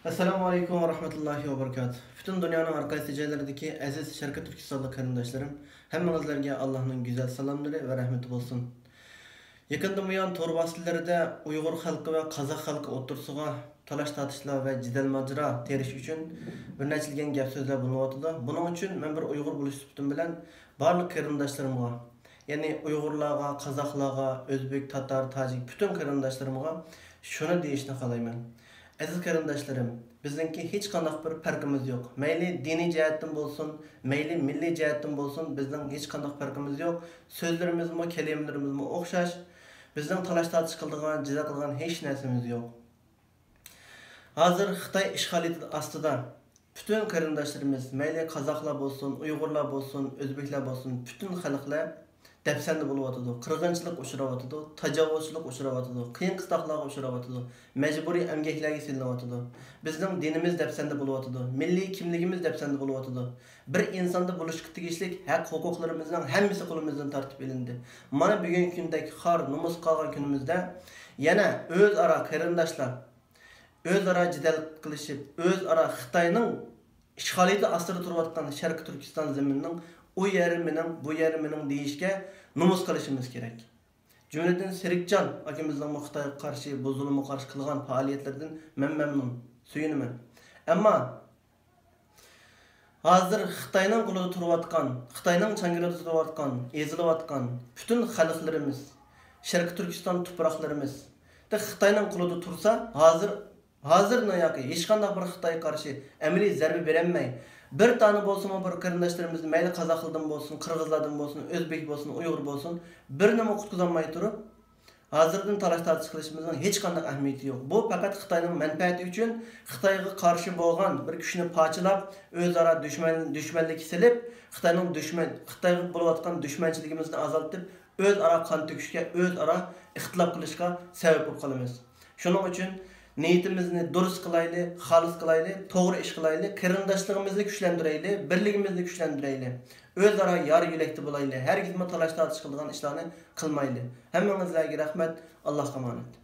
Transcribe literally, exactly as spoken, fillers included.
ئەسسالامۇ ئەلەيكۇم ۋە رەھمەتۇللاھى ۋە بەرىكاتۇھ. پۈتۈن دۇنيانىڭ ھەر قايسى جايلىرىدىكى ئەزىز شەرقىي تۈركىستانلىق قېرىنداشلىرىم، ھەممىڭىزلەرگە ئاللاھنىڭ گۈزەل سالاملىرى ۋە رەھمىتى بولسۇن. يېقىندىن بۇيان تور ۋاسىتىلىرىدە ئۇيغۇر خەلقى ۋە قازاق خەلقى ئوتتۇرىسىغا تالاش-تارتىشلار ۋە جېدەل-ماجىرا تېرىش ئۈچۈن بىر نەچچىلىگەن گەپ-سۆزلەر بولۇنۇۋاتىدۇ. بۇنىڭ ئۈچۈن مەن بىر ئۇيغۇر بولۇش سۈپىتىم بىلەن بارلىق قېرىنداشلىرىمغا، يەنى ئۇيغۇرلارغا، قازاقلارغا، ئۆزبېك، تاتار، تاجىك پۈتۈن قېرىنداشلىرىمغا شۇنى دېيىشنى خالايمەن. ئەزىز قېرىنداشلىرىم، بىزنىڭكى ھېچقانداق بىر پەرقىمىز يوق. مەيلى دىنىي جەھەتتىن بولسۇن، مەيلى مىللىي جەھەتتىن بولسۇن، بىزنىڭ ھېچقانداق پەرقىمىز يوق. سۆزلىرىمىزمۇ، كەلىمىلىرىمىزمۇ ئوخشاش. بىزنىڭ تالاش-تارتىش قىلىدىغان، جېدەل قىلىدىغان ھېچ نەرسىمىز يوق. ھازىر خىتاي ئىشغالىيىتى ئاستىدا پۈتۈن قېرىنداشلىرىمىز، مەيلى قازاقلار بولسۇن، ئۇيغۇرلار بولسۇن، ئۆزبېكلەر بولسۇن، پۈتۈن خەلقلەر دەپسەندە بولۇۋاتىدۇ، قىرغىنچىلىق ئۇچراۋاتىدۇ، تاجاۋۇزچىلىق ئۇچراۋاتىدۇ، قىيىن-قىستاقلارغا ئۇچراۋاتىدۇ، مەجبۇرىي ئەمگەكلەرگە سېلىنىۋاتىدۇ. بىزنىڭ دىنىمىز دەپسەندە بولۇۋاتىدۇ، مىللىي كىملىكىمىز دەپسەندە بولۇۋاتىدۇ. بىر ئىنساندا بولۇشقا تېگىشلىك ھەق-ھوقۇقلىرىمىزنىڭ ھەممىسى قولىمىزدىن تارتىپ ئېلىندى. مانا بۈگۈنكى كۈندەك خار، نومۇس قالغان كۈنىمىزدە يەنە ئۆزئارا قېرىنداشلار ئۆزئارا جېدەل قىلىشىپ، ئۆزئارا خىتاينىڭ ئىشغالىيىتى ئاستىدا تۇرۇۋاتقان شەرقىي تۈركىستان زېمىنىنىڭ ئۇ يېرى مېنىڭ، بۇ يېرى مېنىڭ دېيىشكە نومۇس قىلىشىمىز كېرەك. جۈملىدىن سېرىكجان ئاكىمىزنىڭمۇ خىتايغا قارشى، بۇ زۇلۇمغا قارشى قىلغان پائالىيەتلىرىدىن مەن مەمنۇن، سۆيۈنىمەن. ئەمما ھازىر خىتاينىڭ قولىدا تۇرۇۋاتقان، خىتاينىڭ چاڭگىلىدا تۇرۇۋاتقان، ئېزىلىۋاتقان پۈتۈن خەلقلىرىمىز، شەرقىي تۈركىستان تۇپراقلىرىمىز خىتاينىڭ قولىدا تۇرسا، ھازىر، ھازىرلا ياكى ھېچقانداق بىر خىتايغا قارشى ئەمەلىي زەربە بېرەلمەي، بىر دانە بولسىمۇ بىر قېرىنداشلىرىمىزنى، مەيلى قازاقلاردىن بولسۇن، قىرغىزلاردىن بولسۇن، ئۆزبېك بولسۇن، ئۇيغۇر بولسۇن، بىرىنىمۇ قۇتقۇزالماي تۇرۇپ، ھازىردىن تالاش-تارتىش قىلىشىمىزنىڭ ھېچقانداق ئەھمىيىتى يوق. بۇ پەقەت خىتاينىڭ مەنپەئەتى ئۈچۈن، خىتايغا قارشى بولغان بىر كۈچنى پارچىلاپ، ئۆزئارا دۈشمەن، دۈشمەنلىككە سېلىپ، خىتاينىڭ دۈشمەن، خىتايغا بولۇۋاتقان دۈشمەنچىلىكىمىزنى ئازالتىپ، ئۆزئارا قان تۆكۈشكە، ئۆزئارا ئىختىلاپ قىلىشقا سەۋەب بولۇپ قالىمىز. شۇنىڭ ئۈچۈن نىيىتىمىزنى دۇرۇس قىلايلى، خالىس قىلايلى، توغرا ئىش قىلايلى، قېرىنداشلىقىمىزنى كۈچلەندۈرەيلى، بىرلىكىمىزنى كۈچلەندۈرەيلى. ئۆزئارا يار يۆلەكتە بولايلى، ھەرگىزمۇ تالاش-تارتىش قىلىدىغان ئىشلارنى قىلمايلى. ھەممىڭىزلەرگە رەھمەت، ئاللاھقا ئامانەت.